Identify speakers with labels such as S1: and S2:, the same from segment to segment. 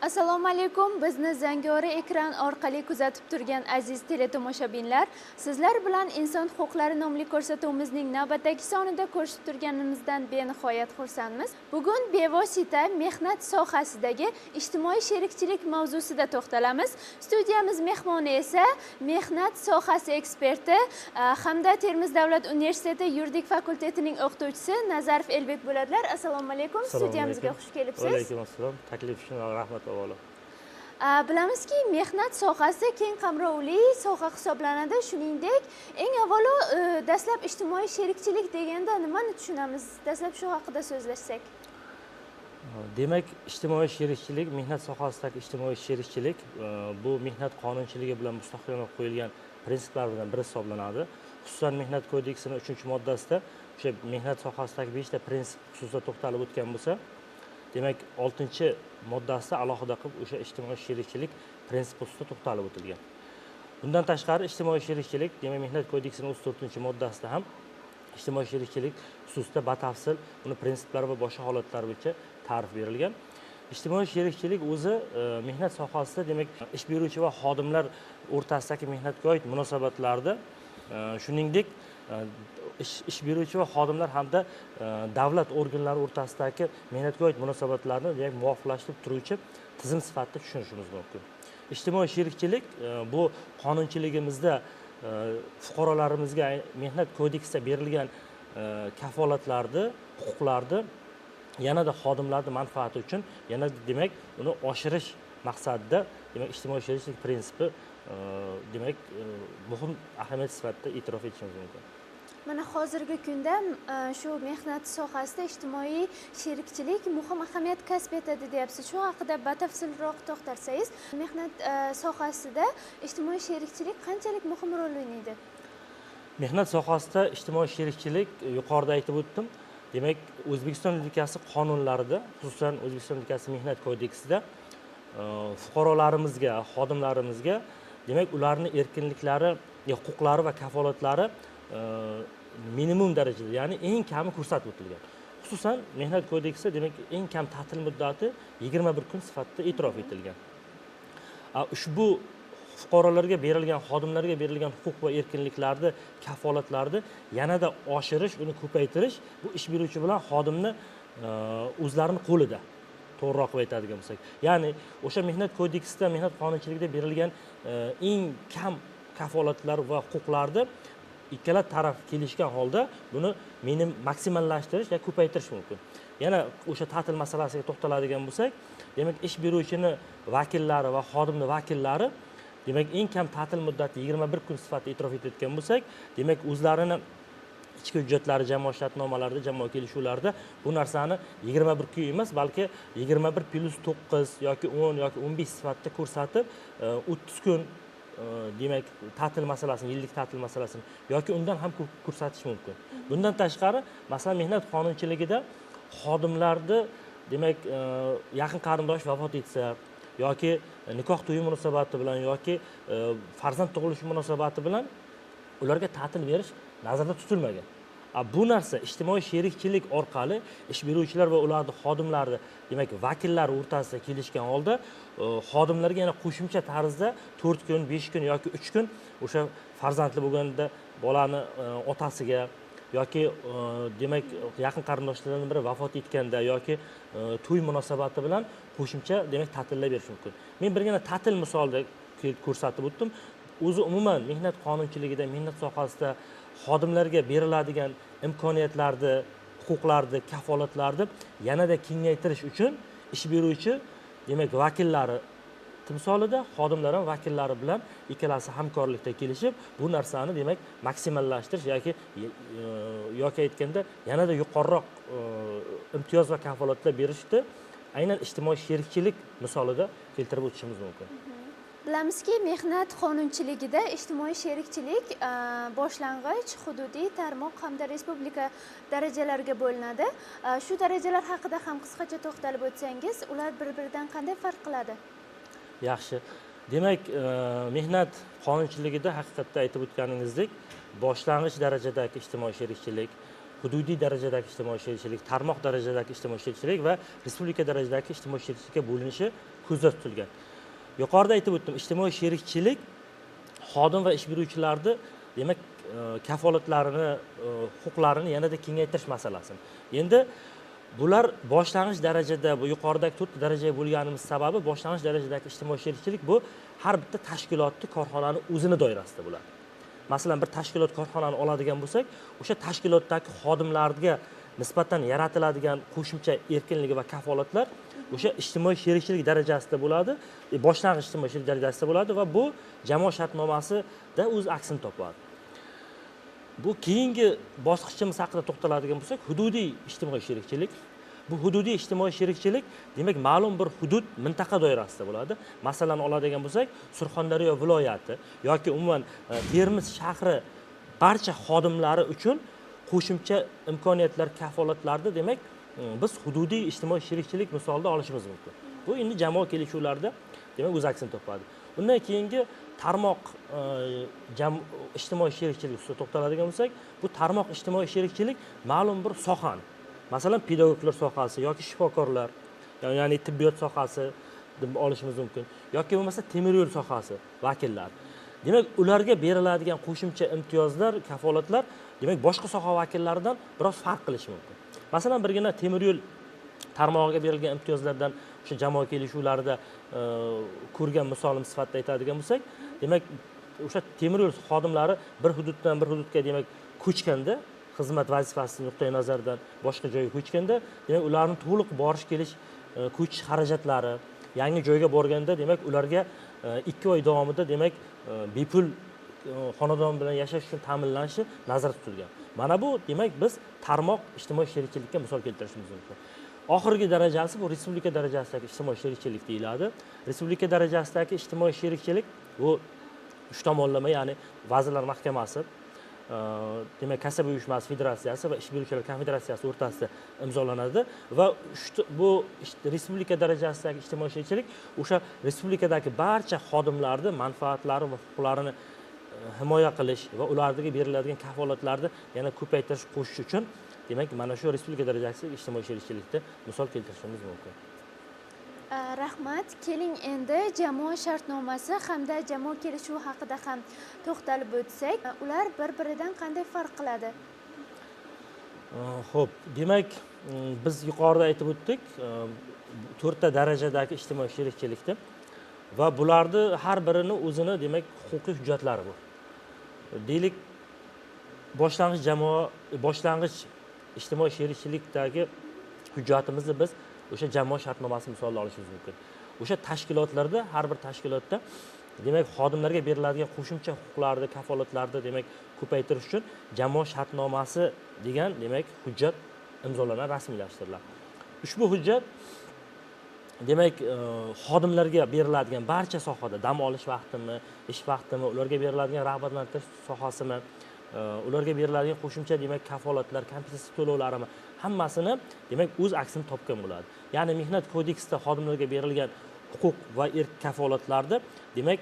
S1: Assalomu alaykum, bizni zangori ekran orqali kuzatib turgan aziz teletomoshabinlar, sizlar bilan Inson huquqlari nomli ko'rsatuvimizning navbatdagi sonida ko'rishib turganimizdan benihoyat xursandmiz. Bugun bevosita mehnat sohasidagi ijtimoiy sherikchilik mavzusida to'xtalamiz. Studiyamiz mehmoni esa mehnat sohasi eksperti hamda Termiz davlat universiteti yuridik fakultetining o'qituvchisi Nazarov Elbek bo'ladilar. Assalomu alaykum, studiyamizga xush kelibsiz.
S2: Alaykum assalom, taklif uchun rahmat.
S1: Bilamizki, mehnat sohasi keng qamrovli soha hisoblanadi. Shuningdek, eng avvalo dastlab ijtimoiy sherikchilik deganda nimani tushunamiz? Dastlab shu haqida so'zlashsak.
S2: Demak, ijtimoiy sherikchilik, mehnat sohasidagi ijtimoiy sherikchilik bu mehnat qonunchiligi bilan mustahkamlab qo'yilgan prinsiplardan biri hisoblanadi. Xususan, Mehnat kodeksining 3-moddasida o'sha mehnat sohasidagi 5 ta prinsip xususida to'xtalib o'tgan bo'lsa, demak, 6-moddasida alohida qilib o'sha ijtimoiy sherikchilik prinsipi ustida to'xtalib o'tilgan. Bundan tashqari ijtimoiy sherikchilik, demak, Mehnat kodeksining 34-moddasida ham ijtimoiy sherikchilik xususida batafsil uni prinsiplari va boshqa holatlari bo'yicha ta'rif berilgan. Ijtimoiy sherikchilik o'zi mehnat sohasida, demak, ish beruvchi va xodimlar o'rtasidagi mehnatga oid munosabatlarda, shuningdek, ish beruvchi va xodimlar hamda davlat organlari o'rtasidagi mehnatga oid munosabatlarni demak muvofiqlashtirib turuvchi tizim sifatida tushunishimiz mumkin. Ijtimoiy sherikchilik bu qonunchiligimizda fuqarolarimizga mehnat kodeksida berilgan kafolatlarni, huquqlarni yanada xodimlarning manfaati uchun yana demak uni oshirish maqsadida demak ijtimoiy sherikchilik prinsipi demak muhim ahamiyat sifatida e'tirof etishimiz mumkin.
S1: Mana hozirgi kunda shu mehnat sohasida ijtimoiy sherikchilik muhim ahamiyat kasb etadi deyapsiz. Shu haqida batafsilroq to'xtalsangiz, mehnat sohasida ijtimoiy sherikchilik qanchalik muhim rol o'ynaydi?
S2: Mehnat sohasida ijtimoiy sherikchilik yuqorida aytib o'tdim. Demak, O'zbekiston Respublikasi qonunlarida, xususan O'zbekiston Respublikasi Mehnat kodeksida fuqarolarimizga, xodimlarimizga demak ularning erkinliklari, huquqlari va kafolatlari minimum darajada, ya'ni eng kami ko'rsatib o'tilgan. Xususan, Mehnat kodeksida demak eng kam ta'til muddati 21 kun sifatida e'tirof etilgan. Ushbu fuqarolarga berilgan, xodimlarga berilgan huquq va erkinliklarni, kafolatlarni yanada oshirish, uni ko'paytirish bu ish beruvchi bilan xodimni o'zlarining qo'lida, to'g'riroq qilib aytadigan bo'lsak. Ya'ni o'sha Mehnat kodeksida, mehnat qonunchiligida berilgan eng kam kafolatlar va huquqlarni ikkala taraf kelishgan holda buni minim maksimallashtirish yoki ko'paytirish mumkin. Yana o'sha ta'til masalasiga to'xtaladigan bo'lsak, demak ish beruvchini vakillari va xodimning vakillari demak eng kam ta'til muddati 21 kun sifatida e'tirof etayotgan bo'lsak, demak o'zlarini ichki hujjatlari, jamoa shartnomalarida, jamoa kelishuvlarida bu narsani 21 kun emas, balki 21 + 9 yoki 10 yoki 15 sifatida ko'rsatib, 30 kun demak ta'til masalasini, yillik ta'til masalasini yoki undan ham ko'p ko'rsatish mumkin. Bundan tashqari, masalan, mehnat qonunchiligida xodimlarni demak yaqin qarindosh vafot etsa yoki nikoh to'yi munosabati bilan yoki farzand tug'ilishi munosabati bilan ularga ta'til berish nazarda tutilmagan. Bu narsa ijtimoiy sherikchilik orqali ish beruvchilar va ularning xodimlari, demak vakillari o'rtasida kelishgan holda xodimlarga yana qo'shimcha tarzda 4 kun, 5 kun yoki 3 kun o'sha farzandli bo'lganda bolani otasiga yoki demak yaqin qarindoshlardan biri vafot etganda yoki to'y munosabati bilan qo'shimcha demak ta'tillar berish mumkin. Men birgina ta'til misolida ko'rsatib o'tdim. O'zi umuman mehnat qonunchiligida, mehnat sohasida xodimlarga beriladigan imkoniyatlarni, huquqlarni, kafolatlarni yanada kengaytirish uchun ish beruvchi demak vakillari timsolida xodimlar ham vakillari bilan ikkalasi hamkorlikda kelishib bu narsani demak maksimallashtirish yoki aytganda yanada yuqoriroq imtiyoz va kafolatlar berishni aynan ijtimoiy sherikchilik misolida keltirib o'tishimiz mumkin.
S1: Bilamizki, mehnat qonunchiligida ijtimoiy sherikchilik boshlang'ich, hududiy, tarmoq hamda respublika darajalariga bo'linadi. Shu darajalar haqida ham qisqacha to'xtalib o'tsangiz, ular bir-biridan qanday farq qiladi?
S2: Yaxshi. Demak, mehnat qonunchiligida haqiqatda aytib o'tganingizdek, boshlang'ich darajadagi ijtimoiy sherikchilik, hududiy darajadagi ijtimoiy sherikchilik, tarmoq darajadagi ijtimoiy sherikchilik va respublika darajadagi ijtimoiy sherikchilikka bo'linishi ko'zda tutilgan. Yuqorida aytib o'tdim, ijtimoiy sherikchilik xodim va ish beruvchilarni, demak, kafolatlarini, huquqlarini yanada kengaytirish masalasini. Endi bular boshlang'ich darajada, bu yuqoridagi to'rtta darajaga bo'lganimiz sababi boshlang'ich darajadagi ijtimoiy sherikchilik bu har bitta tashkilotni, korxonani o'zini doirasida bo'ladi. Masalan, bir tashkilot korxonani oladigan bo'lsak, o'sha tashkilotdagi xodimlarga nisbatan yaratiladigan qo'shimcha erkinligi va kafolatlar o'sha ijtimoiy sherikchilik darajasida bo'ladi, boshlang'ich ijtimoiy sherikchilik darajasida bo'ladi va bu jamoa shartnomasida o'z aksini topadi. Bu keyingi bosqichimiz haqida to'xtaladigan bo'lsak, hududiy ijtimoiy sherikchilik. Bu hududiy ijtimoiy sherikchilik, demak, ma'lum bir hudud, mintaqa doirasida bo'ladi. Masalan, oladigan bo'lsak, Surxondaryo viloyati yoki umuman Termiz shahri barcha xodimlari uchun qo'shimcha imkoniyatlar, kafolatlarni, demak, biz hududiy ijtimoiy sherikchilik misolida olishimiz mumkin. Bu endi jamoa kelishuvlarida, demak, o'z aksini topadi. Undan keyingi tarmoq ijtimoiy sherikchilik ustida to'xtaladigan bo'lsak, bu tarmoq ijtimoiy sherikchilik ma'lum bir sohani, masalan, pedagoglar sohasi yoki shifokorlar, ya'ni tibbiyot sohasi deb olishimiz mumkin, yoki bo'lmasa temir yo'l sohasi vakillari. Demak, ularga beriladigan qo'shimcha imtiyozlar, kafolatlar, demak, boshqa soha vakillaridan biroz farq qilishi mumkin. Masalan, birgina temir yo'l tarmog'iga berilgan imtiyozlardan o'sha jamoa kelishuvlarida ko'rgan misolim sifatida aytadigan bo'lsak, demak, o'sha temir yo'l xodimlari bir hududdan bir hududga, demak, ko'chganda, xizmat vazifasi nuqtai nazaridan boshqa joyga ko'chganda, demak, ularning to'liq borish kelish, ko'chish xarajatlari, yangi joyga borganda, demak, ularga 2 oy davomida, demak, bepul xonadon bilan yashash uchun ta'minlanishi nazarda tutilgan. Mana bu, demak, biz tarmoq ijtimoiy sherikchilikka misol keltirishimiz mumkin. Oxirgi darajasi bu respublika darajasidagi ijtimoiy sherikchilik deyiladi. Respublika darajasidagi ijtimoiy sherikchilik bu uch tomonlama, ya'ni Vazirlar Mahkamasi, demak, kasaba uyushmasi federatsiyasi va ish beruvchilar konfederatsiyasi o'rtasida imzolanadi va bu respublika darajasidagi ijtimoiy sherikchilik o'sha respublikadagi barcha xodimlarni manfaatlari va huquqlarini himoya qilish va ularga beriladigan kafolatlarni yana ko'paytirish, qo'shish uchun, demak, mana shu respublika darajasidagi ijtimoiy sherikchilikni misol keltirishimiz mumkin.
S1: Rahmat. Keling endi jamoa shartnomasi hamda jamoa kelishuvi haqida ham to'xtalib o'tsak, ular bir-biridan qanday farq qiladi?
S2: Xo'p, demak, biz yuqorida aytib o'tdik, to'rtta darajadagi ijtimoiy sherikchilikni va bularni har birini o'zini, demak, huquqiy hujjatlari bor. Deylik, boshlang'ich jamoa, boshlang'ich ijtimoiy sherikchilikdagi hujjatimizni biz o'sha jamoa shartnomasi misolida olishimiz mumkin. O'sha tashkilotlarda, har bir tashkilotda, demak, xodimlarga beriladigan qo'shimcha huquqlarni, kafolatlarni, demak, ko'paytirish uchun jamoa shartnomasi degan, demak, hujjat imzolanadi, rasmiylashtiriladi. Ushbu hujjat, demak, xodimlarga beriladigan barcha sohada, dam olish vaqtimi, ish vaqtimi, ularga beriladigan rag'batlantirish sohasimi, ularga beriladigan qo'shimcha, demak, kafolatlar, kompensatsiya to'lovlarimi, hammasini, demak, o'z aksini topgan bo'ladi. Ya'ni mehnat kodeksida xodimlarga berilgan huquq va erk kafolatlarni, demak,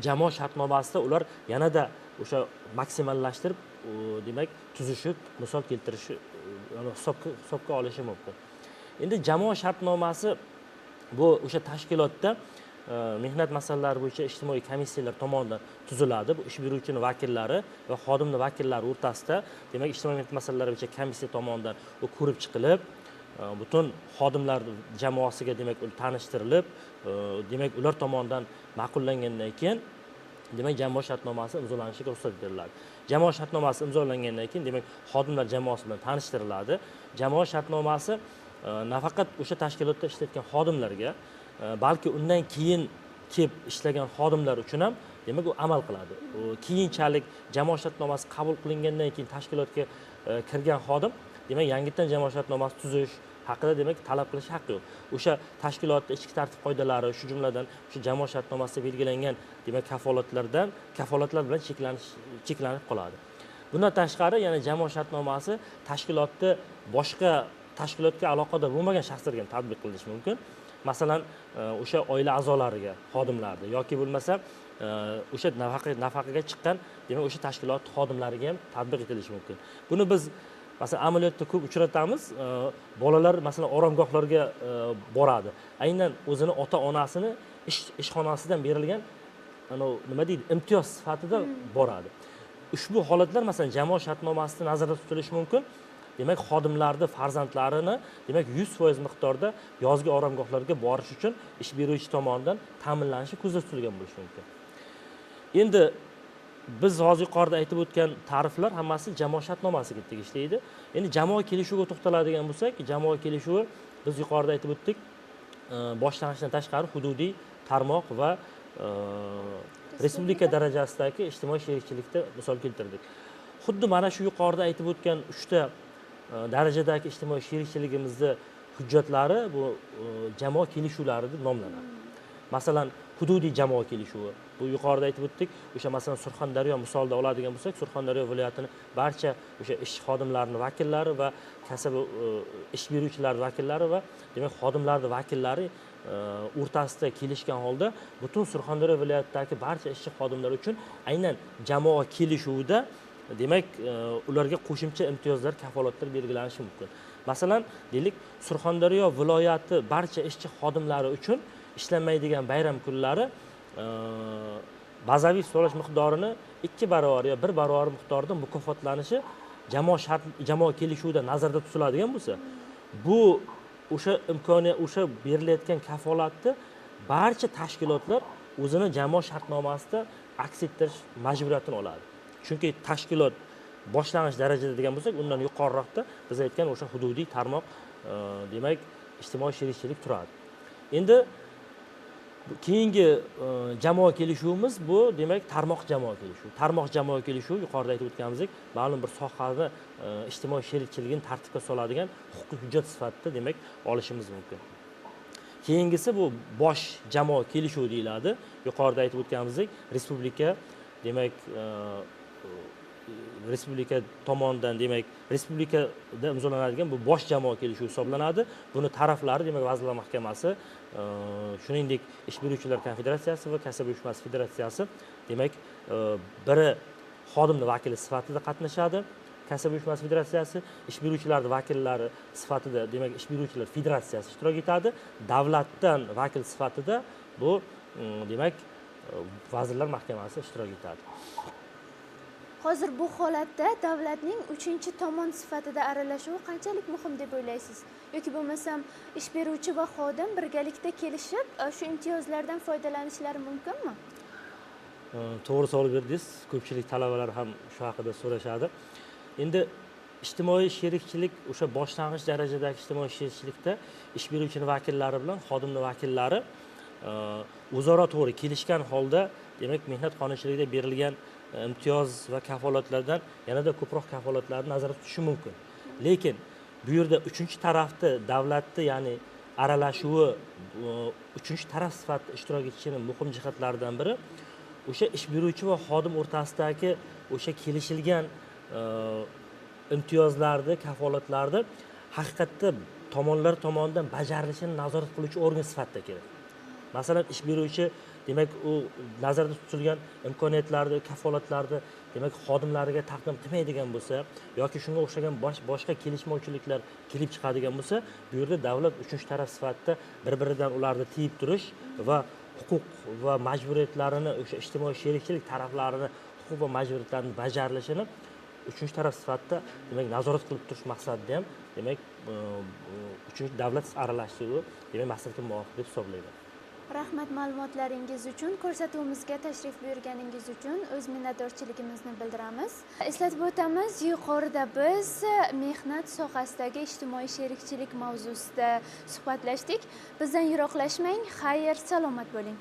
S2: jamoa shartnomasida ular yanada o'sha maksimallashtirib, demak, tuzishi, misol keltirishi, hisobga olishi mumkin. Endi jamoa shartnomasi bu o'sha tashkilotda mehnat masalalari bo'yicha ijtimoiy komissiyalar tomonidan tuziladi. Bu ish beruvchining vakillari va xodimning vakillari o'rtasida, demak, ijtimoiy mehnat masalalari bo'yicha komissiya tomonidan u ko'rib chiqilib, butun xodimlar jamoasiga, demak, tanishtirilib, demak, ular tomonidan ma'qullangandan keyin, demak, jamoa shartnomasi imzolanishiga ruxsat beriladi. Jamoa shartnomasi imzolangandan keyin, demak, xodimlar jamoasi bilan tanishtiriladi. Jamoa shartnomasi nafaqat o'sha tashkilotda ishlayotgan xodimlarga, balki undan keyin kelib ishlagan xodimlar uchun ham, demak, u amal qiladi. Keyinchalik jamoa shartnomasi qabul qilingandan keyin tashkilotga kirgan xodim, demak, yangitdan jamoa shartnomasi tuzish, haqida demak talab qilish haqqi yo'q. O'sha tashkilotda ichki tartib qoidalari, shu jumladan o'sha jamoa shartnomasida belgilangan demak kafolatlar bilan cheklanib qoladi. Bundan tashqari yana jamoa shartnomasi tashkilotda boshqa tashkilotga aloqador bo'lmagan shaxslarga ham tatbiq qilinishi mumkin. Masalan, o'sha oila a'zolariga, xodimlarga yoki bo'lmasa o'sha nafaqaga chiqqan demak o'sha tashkilot xodimlariga ham tatbiq etilishi mumkin. Buni biz masalan amaliyotda ko'p uchratamiz. Bolalar masalan oromgohlarga boradi. Aynan o'zini ota-onasini ishxonasidan berilgan nima deydi, imtiyoz sifatida boradi. Ushbu holatlar masalan jamoa shartnomasida nazarda tutilishi mumkin. Demak, xodimlarni farzandlarini demak 100% miqdorda yozgi oromgohlarga borish uchun ish beruvchi tomonidan ta'minlanishi ko'zda tutilgan bo'lishi mumkin. Endi biz hozir yuqorida aytib o'tgan ta'riflar hammasi jamoa shartnomasiga tegishli edi. Endi jamoa kelishuviga to'xtaladigan bo'lsak, jamoa kelishuvi biz yuqorida aytib o'tdik, boshlanishidan tashqari hududiy, tarmoq va respublika darajasidagi ijtimoiy sherikchilikda misol keltirdik. Xuddi mana shu yuqorida aytib o'tgan 3 ta darajadagi ijtimoiy sherikchiligimizni hujjatlari bu jamoa kelishuvlari deb nomlanadi. Masalan, hududiy jamoa kelishuvi. Bu yuqorida aytib o'tdik, o'sha masalan Surxondaryo misolida oladigan bo'lsak, Surxondaryo viloyatini barcha o'sha ish xodimlarining vakillari va kasaba ish beruvchilar vakillari va demak xodimlarning vakillari o'rtasida kelishgan holda butun Surxondaryo viloyatidagi barcha ishchi xodimlar uchun aynan jamoa kelishuvida demak ularga qo'shimcha imtiyozlar, kafolatlar belgilanishi mumkin. Masalan, deylik, Surxondaryo viloyati barcha ishchi xodimlari uchun ishlamaydigan bayram kunlari bazaviy to'lash miqdorini 2 barobar yo 1 barobar miqdorda mukofotlanishi jamoa kelishuvida nazarda tutiladigan bo'lsa, bu o'sha imkoniyat, o'sha berilayotgan kafolatni barcha tashkilotlar o'zini jamoa shartnomasida aks ettirish majburiyatini oladi. Chunki tashkilot boshlang'ich darajada degan bo'lsak, undan yuqoriroqda biz aytgan o'sha hududiy tarmoq demak ijtimoiy sherikchilik turadi. Endi keyingi jamoa kelishuvimiz bu demak tarmoq jamoa kelishuvi. Tarmoq jamoa kelishuvi yuqorida aytib o'tganimizdek, ma'lum bir sohani ijtimoiy sherikchiligini tartibga soladigan huquqiy hujjat sifatida demak olishimiz mumkin. Keyingisi bu bosh jamoa kelishuvi deyiladi. Yuqorida aytib o'tganimizdek, respublika demak respublika tomonidan demak respublikada imzolanadigan bu bosh jamoa kelishuvi hisoblanadi. Buni taraflari demak Vazirlar Mahkamasi, shuningdek Ish beruvchilar konfederatsiyasi va kasaba uyushmasi federatsiyasi demak biri xodimning vakili sifatida qatnashadi. Kasaba uyushmasi federatsiyasi, ish beruvchilar vakillari sifatida demak ish beruvchilar federatsiyasi ishtirok etadi. Davlatdan vakil sifatida bu demak Vazirlar Mahkamasi ishtirok etadi.
S1: Hozir bu holatda davlatning uchinchi tomon sifatida aralashuvi qanchalik muhim deb o'ylaysiz? Yoki bo'lmasam ish beruvchi va xodim birgalikda kelishib shu imtiyozlardan foydalanishlari mumkinmi?
S2: To'g'ri savol berdingiz. Ko'pchilik talabalar ham shu haqida so'rashadi. Endi ijtimoiy sherikchilik o'sha boshlang'ich darajadagi ijtimoiy sherikchilikda ish beruvchining vakillari bilan xodimning vakillari o'zaro to'g'ri kelishgan holda demak mehnat qonunchiligida berilgan imtiyoz va kafolatlardan yanada ko'proq kafolatlarni nazarda tutishi mumkin. Lekin bu yerda uchinchi tarafni, davlatni, ya'ni aralashuvi uchinchi taraf sifatida ishtirok etishining muhim jihatlaridan biri o'sha ish beruvchi va xodim o'rtasidagi o'sha kelishilgan imtiyozlarni, kafolatlarni haqiqatda tomonlar tomonidan bajarilishini nazorat qiluvchi organ sifatida kerak. Masalan, ish beruvchi demak u nazarda tutilgan imkoniyatlarni, kafolatlarni demak xodimlariga taqdim qilmaydigan bo'lsa yoki shunga o'xshagan boshqa kelishmovchiliklar kelib chiqadigan bo'lsa, bu yerda davlat uchinchi taraf sifatida bir-biridan ularni tiyib turish va huquq va majburiyatlarini o'sha ijtimoiy sherikchilik taraflarini huquq va majburiyatlarini bajarilishini uchinchi taraf sifatida demak nazorat qilib turish maqsadida ham demak uchinchi davlat aralashuvi demak maqsadga muvofiq deb hisoblayman.
S1: Rahmat ma'lumotlaringiz uchun, ko'rsatuvimizga tashrif buyurganingiz uchun o'z minnatdorchiligimizni bildiramiz. Eslatib o'tamiz, yuqorida biz mehnat sohasidagi ijtimoiy sherikchilik mavzusida suhbatlashdik. Bizdan yiroqlashmang, xayr, salomat bo'ling.